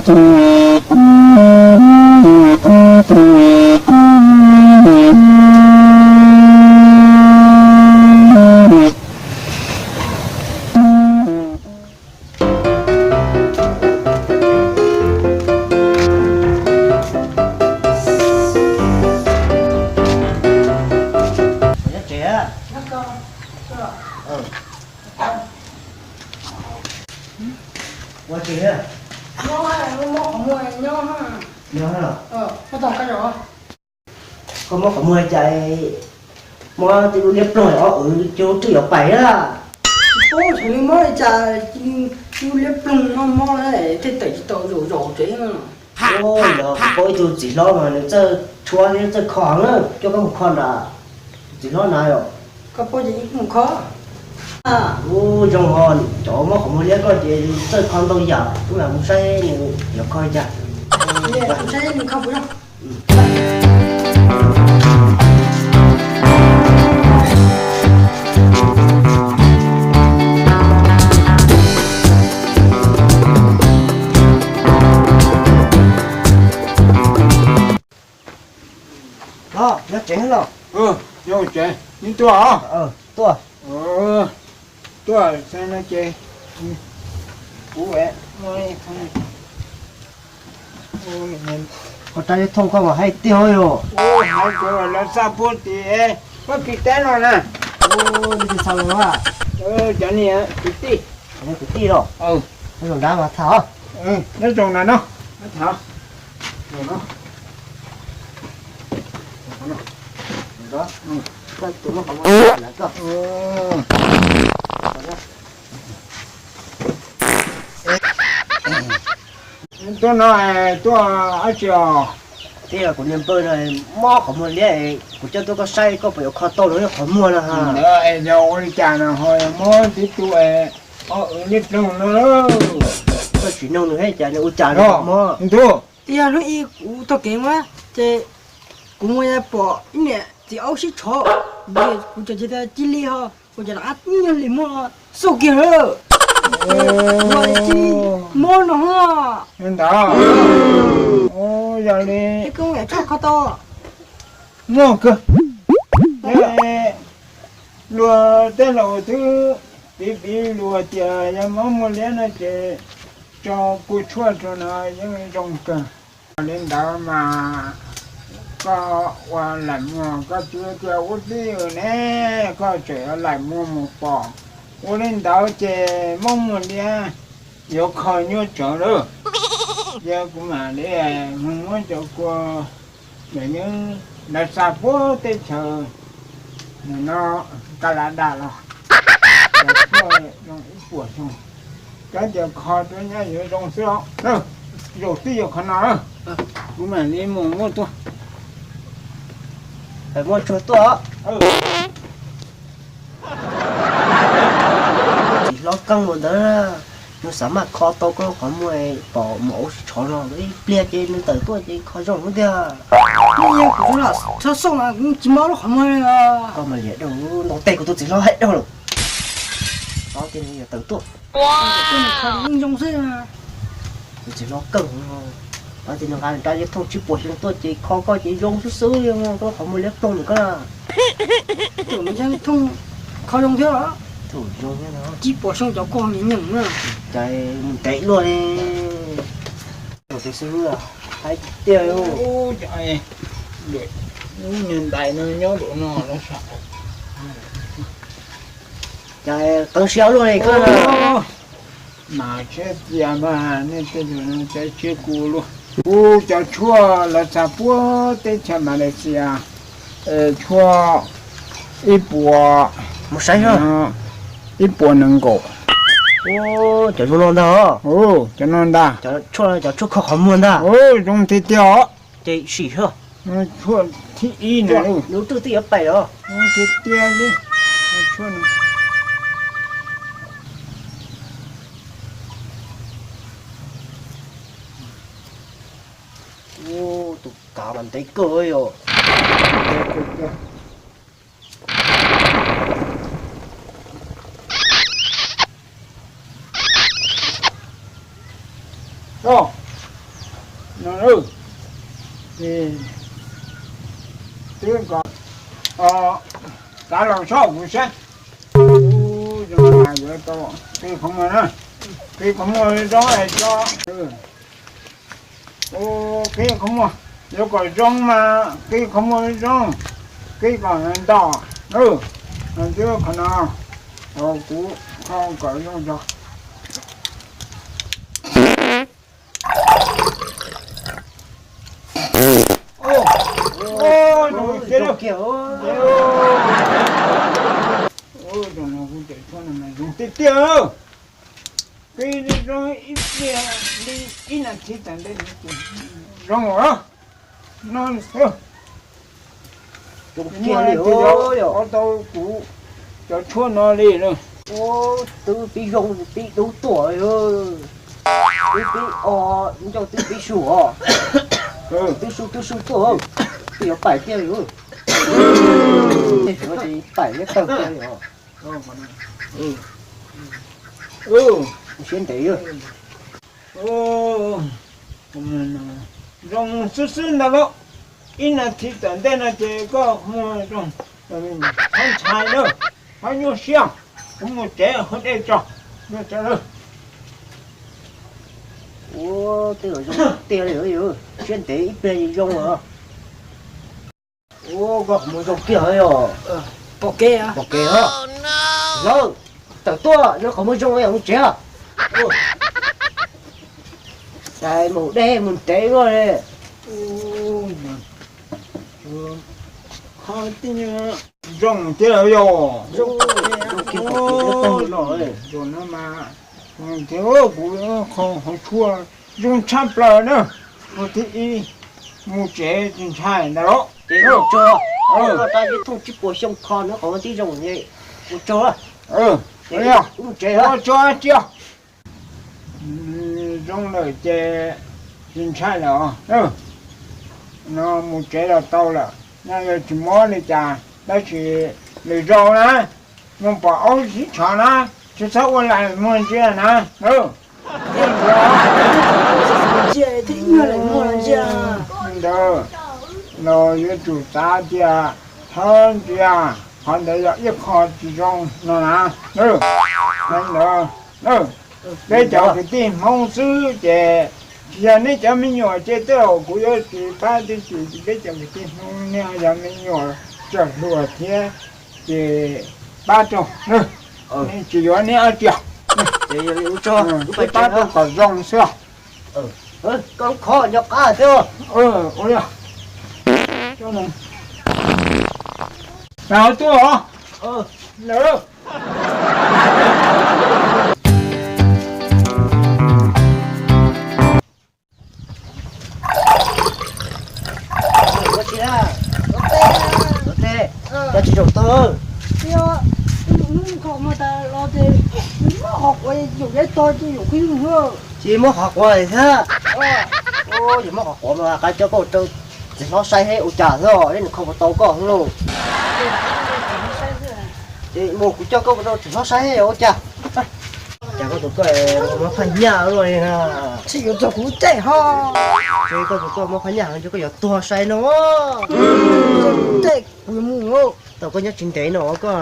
Ua tsev. Nyob los? Koj muab qhov muag cas, muab tej lub liab ploog ob wv cov twb yuav pais na. Tsis paub, thaum nws mob li cas, lub liab ploog no mob tej tawm tsis tau zaum zaum tsev. Yog kuv paub ib tug txiv hlob mas nws txawj tshuab thiab txawj kho heev na, coj koj mus kho nrad. Txiv hlob na yom. Koj paub ces mus kho. Ub, zoo ho cov mob qhov muag liab koj ces txawj kho ntau yam, wb mam mus saib nws yuav kho li cas. Saib nws kho puas zoo. Los, nyob tsev los? Nyob tsev, neb tuaj os? Tuaj. Tuaj no ces kuv Ua rab yeeb thooj koj mas haib tiag yom. Hais tias lawv xa puag tim Fab Kis teb no na. Ua li twg xa los? Cov niag kwv tij. Cov niag kwv tij los? Nyob zoo nrad mas tham. Nyob zoo na no. Tham. Tuaj no, tuaj dab tsi os? Twb yog kuv niag npawg no mob qhov muag liab, kuv coj tuaj koj saib koj puas yuav kho tau nws qhov muag no. Yog ua li cas no ho mob tib tug ob wv liab ploog no? Koj tsis nug nws thiab cas nws ua cas nws mob? Twb yog hnub ib kuv taug kev mus ces kuv mus pom ib niam txiv aub sib tshov, kuv txawm tias cia li ho, kuv txawm rov qab ib nyuag li muab xauj kiag lawm. Ua li cia li mob no ho. Ntawd, yog li koj mus yam tshaj kho tau. Muaj kawg. Luag tej laus twb piv piv lus tias yog mob muag liab no ces tso kua tshuaj rau no yeej zoo kawg. Li ntawd mas koj ua laim muag, koj tsis tias ua tib yam ne, koj tseem ua laim muag mus pom. Ua li ntawd ces mob muag liab yuav kho nyuaj tsawv lawm. Yog kuv mam li mus muab cov kua, cov yeeb lawv xa puag teb chaws no, Canada los, cov tshuaj zoo ib puas xyoo, cov tias kho rau nyab yuav zoo xwb os. Zaum twb yog qhov no, kuv mam li mus muab tuaj. Muab tsuag tuaj. Txiv hlob Keej mus ntawd, nws xav maj kho tau koj qhov muag, pom mus ua si tshov no ib pliag ces nws tawm tuaj ces kho zoo lub tiag. Kuv txhob xauj mas kuv tsis mob lub qhov muag li. Koj mas liam dhau, ntau tes kuv tus txiv hlob haib dhau lawm. Ces nws yuav tawm tuaj. Tus txiv hlob Keej, ces nws nqa rab yeeb thooj tsib puas xyoo tuaj ces kho koj ces zoo xwb xwb, koj qhov muag liab ploog nws koj. Tus yeeb thooj kho zoo thiab. Tus zoo thiab no. Tsib puas xyoo cov koj nyeem nyeem na. Ces mus ntev luaj li. Tus xwb haib tiag. Ub, ntais no nyob lawm no. Ces qeeb siab luaj li koj. Mas tsheb cia mas nej tej lus no txawv siab kuv luaj. Kuv cov tshuaj lawv xa puag teb chaws Malaysia, tshuaj ib puas, mus saib, ib puas nees nkaum. Cov zoo no ntag. Cov no ntag. Tshuaj cov tshuaj kho qhov muag ntag. Zoo tiag tiag os. Ces sim, tshuaj thib ib no, lub twg twb yuav pais los. Tiag tiag li. Tus kav mas ntev kawg yom. No, ces twb kom, o, kav los soj kuv saib. Ub, zoo mas yuav tau qi qhov muag na. Qi qhov muag zoo es tso. Ub, qi qhov muag, yuav kom zoo mas qi qhov muag zoo, qi kom ntau. Twb qhov no, kuv kho kom zoo tso. Tus no kuv cem tshuaj no mas zoo tiag tiag. Qi zoo ib pliag li ib nas this tas ntej no ces zoo lawm no xwb. Ua tau kuv cov tshuaj no li na. Twb pib zoo pib dub tuaj, twb pib o, ncauj twb pib su os. Twb su twb su tuaj, twb yuav paim tiag li. Tej suav tsis paim thiab tawg tiag li os. Siab ntev. Zoo xwb xwb ntag lauj. Ib nas this tom ntej no ces koj muag zoo, txhob ntshai na, txhob nyuaj siab, kuv mus tsev haus dej tso. Ua, tej zaum zoo tiag li, siab ntev ib pliag zoo lawm. Ua, koj qhov muag zoo kiag yog. Pom kev os. Hlawv, tawm tuaj, nws qhov muag zoo yog mus tsev. Mus dej mus tsev luaj li. Zoo tiag yog. Zoo no mas, kuv qhov tshuaj zoo tshaj plaws na. Ua thib ib, mus tsev tsis ntshai ntag lauj. Ua tsaug, koj rab yeeb thooj tsib puas xyoo kho nws qhov muag tib zoo li. Ua tsaug, mus tsev. Ua tsaug tsia. Zoo lawm ces tsis ntshai lawm. No mus tsev los tau lawm, no yog tsis mob li cas, tab sis lwm zaus na, mus pom aub sib tshov na, tsis txhob ua lais muag ntsia na. Ntawd los yuav tsum xav tias thawb ntsia, qhov ntawd yog ib qho tsis zoo no na. Ntawd, peb cov kwv tij Hmoob xwb ces tsis yog neb cov me nyuam ces tej zaum kuv yuav tsis pab tib si, peb cov kwv tij Hmoob nej yog me nyuam txawj hluas thiab ces pab rau, tsis yuav neb ob tsi, pab rau kom zoo xwb. Koj lub khov nco qab thiab. Ua li, tuaj os. Ua tsi na? Cov tsis zaum tog. Tsis muab qhov quav, tsis muab qhov quav thiab. Yog muab qhov quav mas qab coj koj rau txiv hlob saib ua cas xwb, nws kho puas tau koj xwb lauj. Ces mus kuv coj koj rau txiv hlob saib ua cas. Cas koj tus koj muab phaj nyaj luaj li na. Tsis yuav txog kuv tej ho. Ces koj tus koj muab phaj nyaj heev ces koj yuav tuag sai no. Tej kuv yuav mus. Tau koj nyob tsis ntev no koj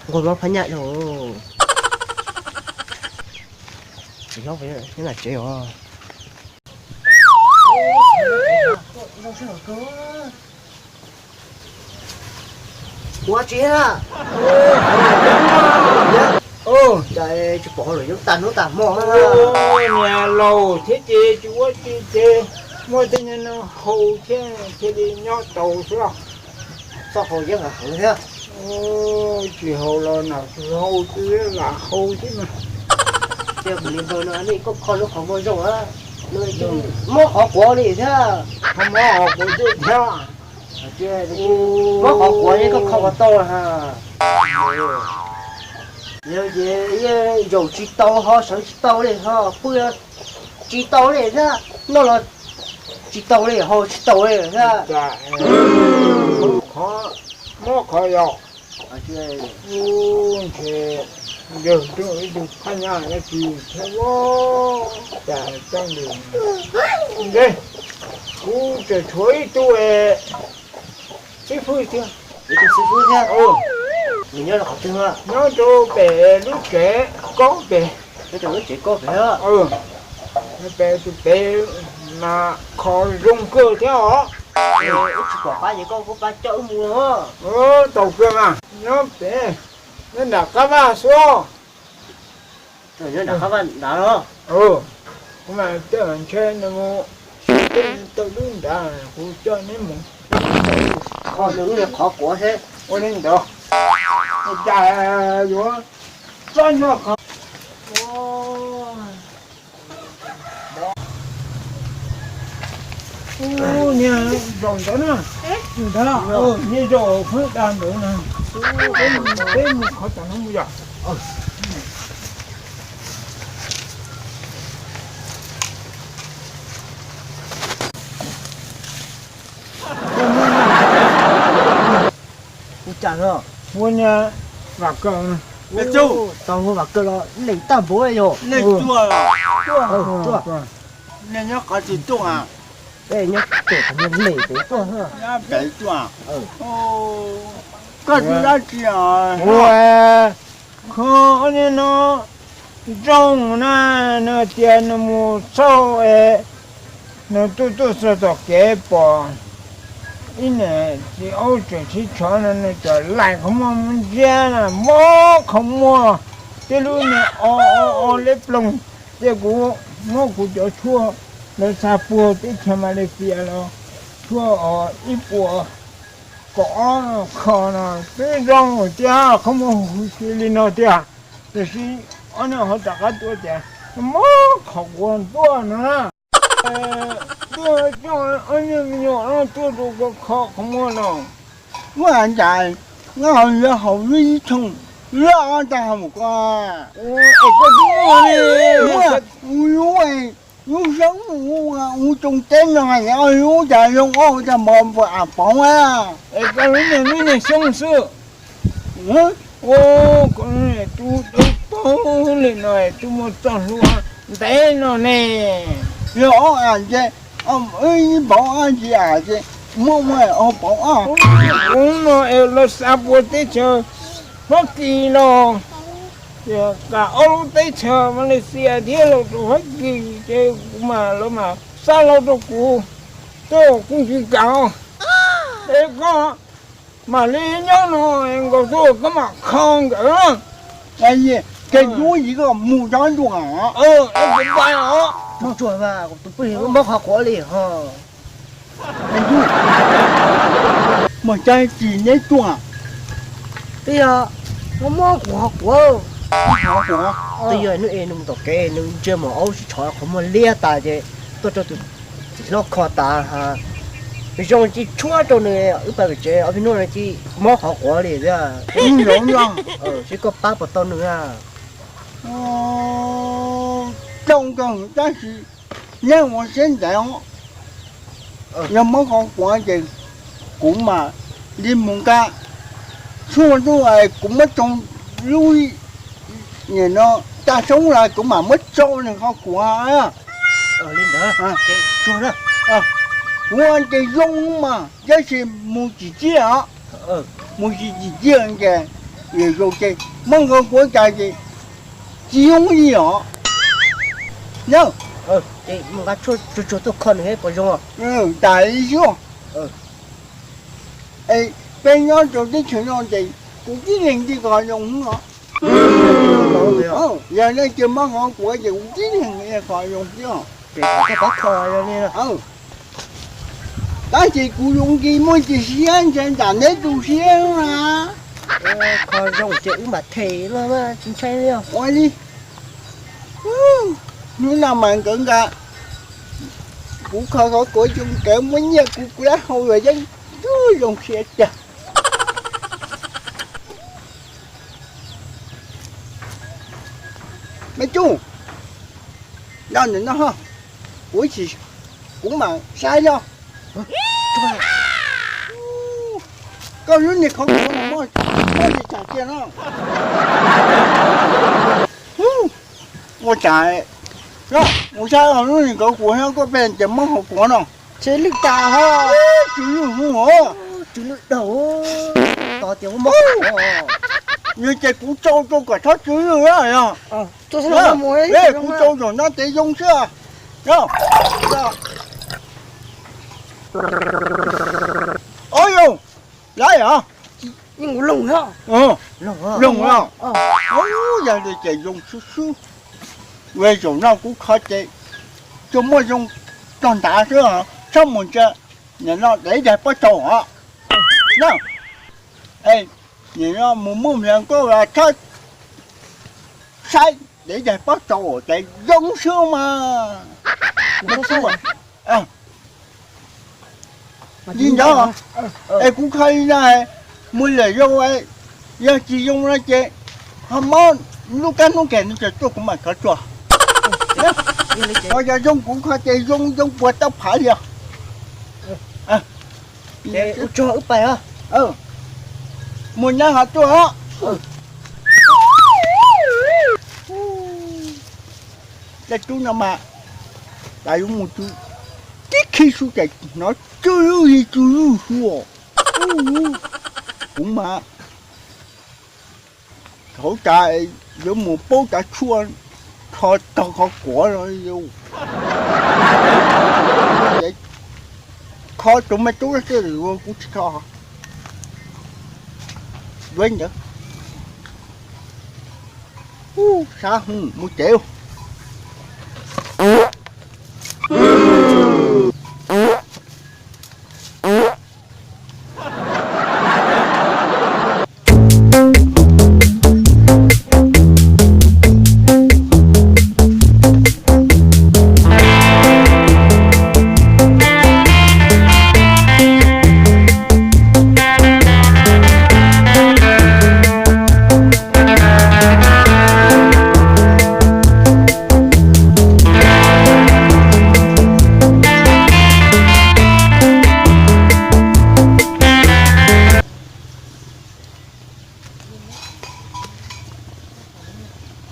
nquag muab phaj nyaj rau. Txiv hlob nyob tsev os. Ua tsi na? Cas tsis pom hauj lwm yoov tag hnub tag hmo na. Niag laus thiab ces tsis ua tsi ces muaj tej nyuag no haus thiab thiaj li nyob tau xwb. Txoj haus yeeb heev thiab. Tsis haus los nam tsis haus, tsis lam haus thiab mas. Tias kuv li npawg no nej koj kho lub qhov muag zoo a, muab qhov quav li thiab. Muab qhov quav thiab. Muab qhov quav yeej koj kho ua tau ha. Yog ces yeej zaum tsis tau ho sawv tsis tau li ho pw tsis tau li thiab, noj los tsis tau li haus tsis tau li thiab. Muab qhov yog, ntshe Yog ib tug phab nyaj dab tsi thiab ua cas coj nws. Ntshe kuv tseem tshuav ib tug xib fwb thiab. Ib tug xib fwb thiab? Nws nyob rau qhov twg? Nyob rau pem lub tsev kob pem. Nyob rau lub tsev kob pem. Pem tus pem mas kho zoo kawg thiab os. Wb tsis pom qab ces koj kuj pab coj wb mus. Tau kawg mas, nyob pem, nyob nram qab vaj xwb. Nyob nram qab vaj nrad los? Kuv mas coj ntshe nws mus tau lub nrad, kuv coj neb mus. Kho nws lub qhov quav seb. Ua li ntawd, cas yuav txob nyob qhov Ub, niag zaum ntawd na. Niag zaum phab dag ntawd na. Peb mus qhov tom no mus yom. Ua cas no? Ua niag vam kaws. Tau ua vam kaws los lees tag npaum yog. Nej nyob qhov twg tuaj? Nyob pem qhov niag lem pem tuaj. Koj tus dab tsi? Ua kho ob niag no zoo na, nws tias nws mus txog es nws tuaj tuaj txog tom kev pom ib niam txiv aub tseem sib tshov no, nws txawm laim qhov muag mus ntsia na, mob qhov muag, tib lub niag o o o liab ploog. Ces kuv muab kuv cov tshuaj lawv xa puag teb chaws Malaysia los tshuaj ib puas kaum ob kho no twb zoo tiag, qhov muag huv si li no tiag, tiam sis ob niag ho rov qab tuaj tias mob qhov quav tuaj no na. Tuaj coj ob niag me nyuam no tuaj rau koj kho qhov muag no. Muaj cas, nyob hauv lub ib thooj loj tag hauv ko. Es koj twb muaj li, muaj, lub, lub xyoob ua ua tsoo teb no, lub cas zoo ua cas mos npuas am poov a. Es koj lub niag, lub niag xyoob xwb. Ua, koj tub dawb paug li no twb muaj txoj hlua ntev no ne. Yog ob am ces, ib poov ab ntsis am ces muaj muaj ob poov ab. Kuv no es lawv xa puag teb chaws Fab Kis los, ces kam ob lub teb chaws Malaysia thiab los rau Fab Kis ces kuv mas lawv mas xa los rau kuv, tuaj kuv tsis kam. Es koj mam li nyob no nkaus tuaj koj mam kho nkawd. Ces kuv yim koj mus cov ntuj. Tus plig mob qhov quav li ho. Mas cas tsis neb tuaj? Twb yog mob mob kuv qhov quav. Twb yog hnub es nws mus tom kev nws ntsia mus aub sib tshov qhov muag liab tas ces tuaj rau tus txiv hlob kho tas. Zoo tsis tshuab rau nws, wb pais pem tsev ob peb hnub no tsis mob qhov quav li thiab. Seb koj pab puas tau nws a? Zoo kawg tab sis neb ua siab ntev os. Yog mob qhov quav ces kuv mam li mus nqa tshuaj tuaj, kuv muab tsoo lub, nim no tag soob los kuv mam muab tsoo nws qhov quav. Ua ces zoo mas tab sis mus tsis ciaj os. Mus tsis tsis ciaj ces, yog zoo ces mob qhov quav cas ces tsis zoo li os. Nyob, mus nqa tshuaj tsuag tsuag tuaj kho nws seb puas zoo. Tas li xwb. Es peb nyob rau teb chaws no ces kuv tib leeg tsis qhov zoo os. Yog nej cia mob qhov quav ces kuv tib leeg qhov zoo xwb. Tab sis kuv zoo nkis muaj tsis siab ntshe nram neb tu siab na. Qhov zoo ces wb mam them los tsis ntshai li. Ua li, hnub no mas nkawd nqa kuv kho qhov quav zoo nkawd muab nyiaj kuv kuv lab hau los yeej zoo siab tiag. Me tub, nyob ntawm no ho, kuv ib chim kuv mam saib yog. Koj lub niag qhov quav muaj li cas tiag no? Ua cas, ua cas lub niag kawg kuv no koj pheej tias mob hauv kuav no. Tsw lwj tas ho. Tsw lwj hu os. Tsw lwj daug. Tos tias mob. Nws ces kuv tsau rau kom txhob tsw lwj na yog. Kuv tsau zaum no ces zoo xwb. Ob yus, lawm yog. Yeej kuv loog, loog os. Yog li ces zoo xwb xwb. Ua zaum no kuv kho ces tsuas muaj zoo tog ntav xwb os, txhob mus ntsia. Nim no dev daig pob tsaus os. Nim no mus muaj hluas nkauj los txhob saib dev daig pob tsaus ces zoo xwb mas. Li ntawd, es kuv kho li no, mus lawm zoo, yog tsis zoo no ces ho mob lub kab hnub kag no ces tuaj kuv mam kho tsuag. Ho yog zoo kuv kho ces zoo zoo puas tau phav li os. Mus nab ho tuaj os. Tej tub no mas, tas yuav mus tib khi su ces hnov tsw lwj li tsw lwj su os. Kuv mas hauv tas yuav mus paub cov tshuaj kho tog kho kuav los kho tus me tub xwb, kuv tsis kho. Ua ntawd, sab hu mus tsev.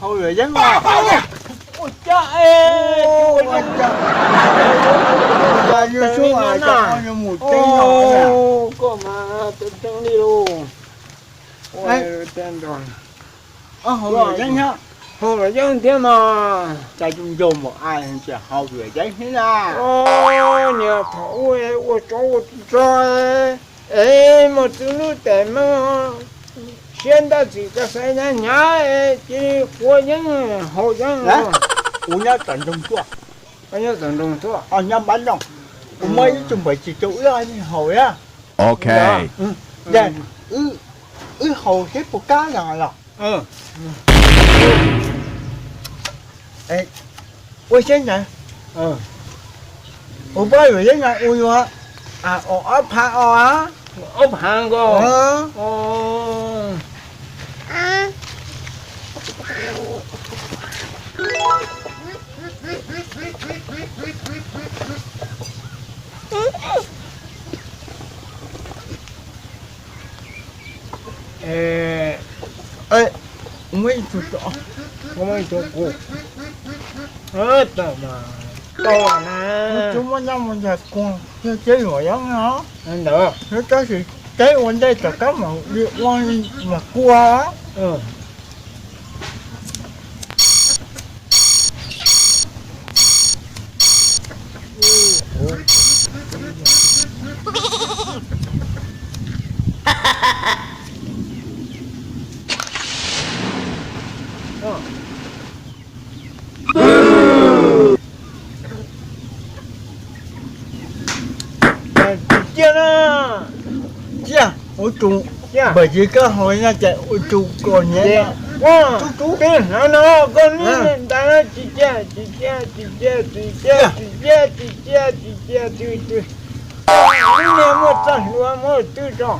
Hauj Lwm Yeeb os. Ua cas es, ua cas, ua cas yus xub as, cov mus teb no, koj mas tseeb li lauj. Hauj Lwm Yeeb thiab, Hauj Lwm Yeeb thiab mas, cas yus ncaug mus ai tias Hauj Lwm Yeeb thiab na. Niag thaum ub ua tsov ua rog es muaj txwv lub tes muaj siab ntab txim ka xaiv hnyav hnyav cia li hu Yeeb Hauj Yeeb. Kuv nyob tom nroog tuaj, nyob tom nroog tuaj, nyob npab no, kuv muab ib tug npawg tsis rau wb haus na. Wb haus seb puas kab los los. Ua siab ntawd, kuv pab yuav yeeb no ua yuav ob phav os. Ob phav nkaus. Muaj ib tug, muaj ib tug kuv, tau mas, tau na. Kuv tsis muaj nyob mus nrog kuv, yog teb yuav yeeb no, ntawd tab sis teb ua ntej tom qab mam li ua mas kua. Tsis ciaj na. Ciaj, ua tus, npawg tsis koj haus no ces ua tus kom nyiam. Tub tub, peb hnov no koj lub ntais no tsis ciaj, tsis ciaj, tsis ciaj, tsis ciaj, tsis ciaj, tsis ciaj, tsis ciaj, tsis ciaj. Lub niag muaj txoj hlua muab twb tso.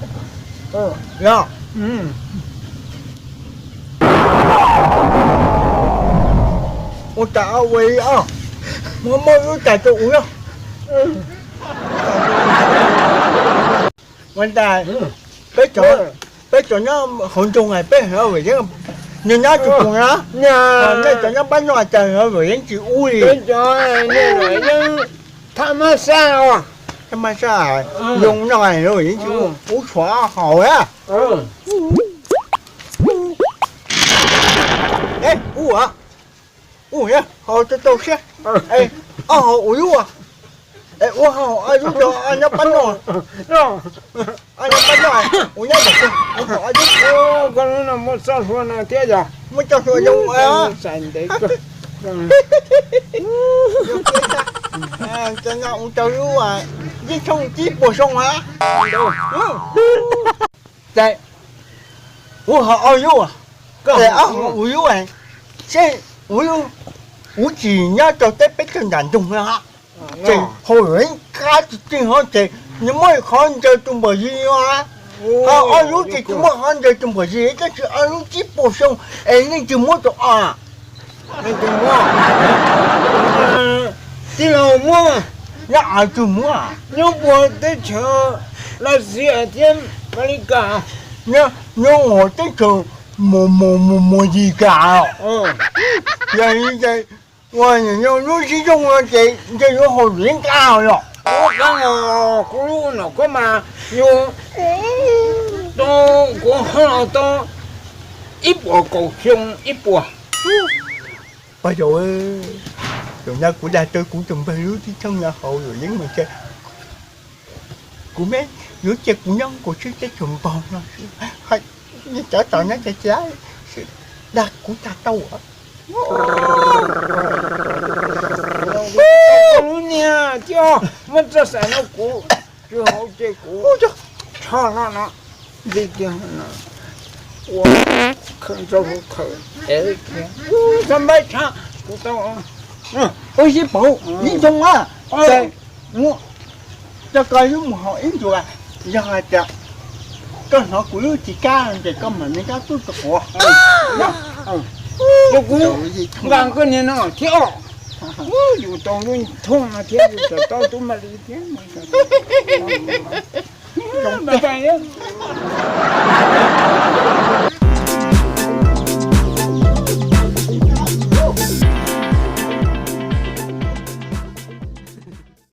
Yog. Ua cas ua li os, muab muab lub tais rau kuv yog. Ua ntawd, peb cov nyob hauv nroog peb hauv yeeb, Nws nyob tsis pum na. Nej cov nyob pab no cas los yeej tsis ub li. Thaj mab sab, thaj mab sab, zoo no los yeej tsis ub, ub tshuav ob hau a. Ub, ub, haus tau tau siab. Ob hau ua lub, ua hau ob lub rau nyob pab no. Nyob pab no, ua nyob tom, ua hau ob lub. Koj lub no muaj txoj hlua no thiab yog? Muaj txoj hlua zoo. Ces no ua tau lub, yeej tshooj tsib puas xyoo a. Ces ua hau ob lub, ob hau ua lub, seb ua lub, ua tsis nyob rau teb peb tawg nram nroog no. Ces hau yeej qab tsis txij ho ces nws muaj qhov ntsaws tus npawg zis no. Ho ob lub ces tsis muaj qhov ntsaws tus npawg zis, tab sis ob lub tsib puas xyoo es yeej tsis muab rau os. Tij laug, muab nyob twg muab? Nyob puag teb chaws Lav Xias thiab Amelikas. Nyob ua teb chaws Mus Mus Mus Yis Kas. Yog li ces ua lub sib zoo no ces ntshe yuav haus yeej qab los. Kuv lub no koj mas yuav tau, kuv ho los tau ib puas kaum xyoo ib puas. Pog yau, tus no kuv dag rau kuv tus npawg lub tsib tshooj no haus yeej mas ces kuv me yuav cia kuv nyob nkaus tshwj teb chaws npaug no. Nej cov tod nyob tsis tau, dag kuv tag tau. Lub niag thiab muab txoj xaim no kuv tsis haus ces kuv tshog no no, li tiag no, ua khawm ntsaum khawm ev thiab, txhob npaib tshaj kuv tau. Ua sib pauv ib ntoo a, ces muab coj koj ib mus haus ib ntus, yog hais tias koj hnov kuv lub tsis kab ces koj mam li kab tub rau kuv. Rau kuv nqa koj niag no thiab os. Yus tau lub thooj no thiab yus tau tub Maj Lis thiab.